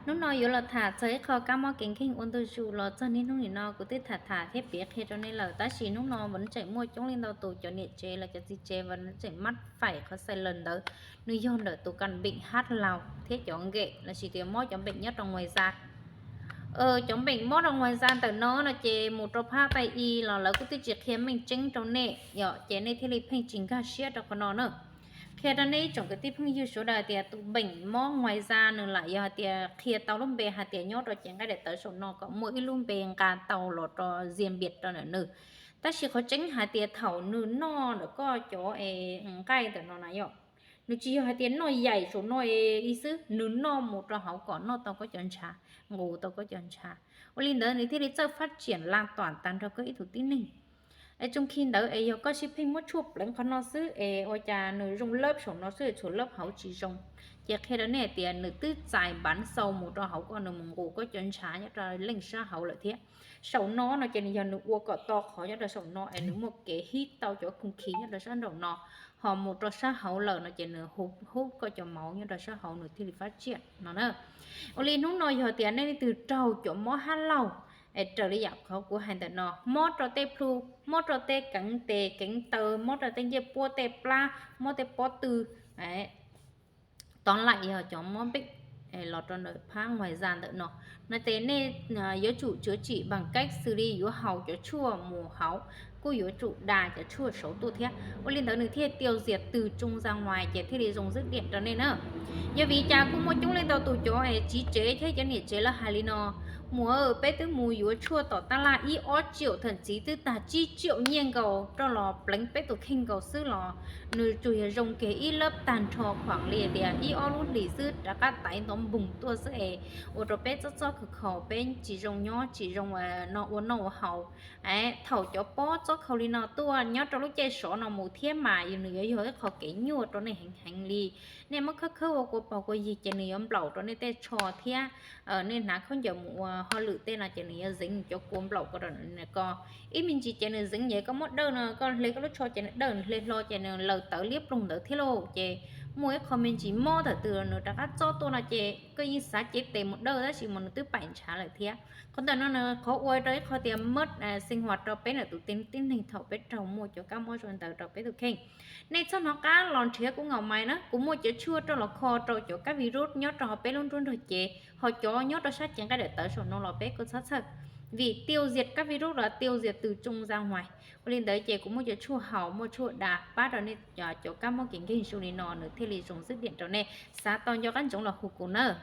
Hnub no yuav los tham txog ib qho kab mob kev nkeeg ua ntu zus los txog niaj hnub nim no kuv twb tham tham thiab piav qhia rau nej lawm, tab sis hnub no mas tseem muaj coob leej ntau tus cov niam tsev los cov txiv tsev mas tseem mab faim qhov xais lawm ntawd, nws yog ntawm tus kas npeem hab laus thiab cov nkem los sis tias mob cov npeem nyob rau nguais za. Cov npeem mob rau nguais za ntawm no no ces mus rau phab tai i los lawv kuj twb tsis qhia meej tseeb rau nej yom, ces nej thiaj li pheej tsis nkag siab rau qhov no na. Qhia rau nej ib tsoom kwv tij phooj ywg sawv daws tias tus npeem mob nguais za nws lam yog hais tias qhia tau lub npe hais tias nyob rau cev nqaij daim tawv saum no kom muaj ib lub npe nqa tau los rau zias npias rau ntawm nws. Tab sis qhov tseeb hais tias thaum nws noj ntawm koj cov es nqaij ntawm no na yom, nws tsis yog hais tias noj yaim saum no es ib xwb, nws noj mus rau hauv kom noj tau koj cov ntshav, nqus tau koj cov ntshav. Ua li ntawd nws thiaj li txawj fab tsiam la tuam tag nrho koj ib tug tib neeg. Es tsoom khi ntawd es yog koj sib pheej muab tshuaj pleev qhov no xwb es ua cas nws zoo lab saum no xwb, tshuav lab hauv tsis zoo. Ces qhia rau nej hais tias nws twb txais npav xau mus rau hauv koj, nws mus nqus koj cov ntshav nyob rau leej sab hauv lawm thiab. Saum no no ces nws yog nws ua kom to qhov nyob rau saum no es nws muaj kev hib tau cov khoo khi nyob rau sab nraum no, ho mus rau sab hauv lawm no ces nws hu hub koj cov mauv nyob rau sab hauv nws thiaj li fab tsiam no na. Ua li hnub no yog tias nej leej twg raug cov mob hab laug es raws li yam qhov kuv hais ntawm no, mob rau tej plhu, mob rau tej keev tes keev taw, mob rau tej ncej puab tej plab, mob tej pob tw, tov laim yog cov mob npeem los rau ntawm phab nguais za ntawm no, no ces nej yuav tsum chữa trị bằng cách xws li yuav haus cov tshuaj mus hauv, kuj yuav tsum da cov tshuaj saud tuaj thiab. Ua li ntawd nws thiaj tiêu diệt từ trong ra ngoài ces thiaj li zoo dứt điểm rau nej na. Yog vim cas kuj muaj coob leej ntau tus cov es txiv tsev thiab cov niam tsev lawv hais li no, muam, peb twb mus yuav tshuaj tom tab laj ib ob triệu thậm chí twb tag tsib triệu nyiaj nkaus rau los pleev peb tus kheej nkaus xwb los nws tsuas yog zoo kiag ib lab tag nrho khuam li tias ib ob lub hlis xwb rov qab taiv ntov npoog tuaj xwb es ua rau peb txob txob khaus khaus, peb tsis zoo nyob tsis zoo no ua noj ua haus. Thaum cov pob txob khaus li no tuaj nyob rau lub caij sov no mus thiab mas nws yuav yog ib qho kev nyuaj rau nej heev heev li. Nej muab khawb khawb ua kua pog kua yig ces nws yuav nplaum rau nej tej tsho thiab. Nej hnav khaub ncaws mus ua hauj lwm tej no ces nws yuav zeev cov kua nplaum ko rau ko. Ib me ntsis ces nws zeev ces koj muab dawj no koj hle koj lub tsho ces nws dawj, nws hle hlo ces nws laws tawv liab ploog ntawd thiab lauj. Ces muaj ib qho me ntsis mob thaum twg nws rov qab txob tuaj no ces koj yeej xav cev tes mus dawj tab sis mas nws twb paim ntshav lawm thiab. Qhov ntawm no nws qhov ua rau ib qho tias mab xeev huas rau peb ntawm tus tib neeg thaum peb raug muaj cov kab mob zoo ntawd rau peb tus kheej. Nej txhob hnov qab los nrhiav kuv nkaus mais na, kuv muaj cov tshuaj rau los kho rau cov kab virus nyob rau hauv peb lub nruab nrog cev, ho cov nyob rau sab cev nqaij daim tawv saum no los peb kuj txhob txhawj. Vim tiêu diệt các virus là tiêu diệt từ trong ra ngoài. Ua li ntawd ces kuv muaj cov tshuaj haus, muaj tshuaj da pab rau nej cov kab mob kev nkeeg zoo li no nws thiaj li zoo dứt điểm rau nej. Xav tau nco qab ntsoov los hu kuv na.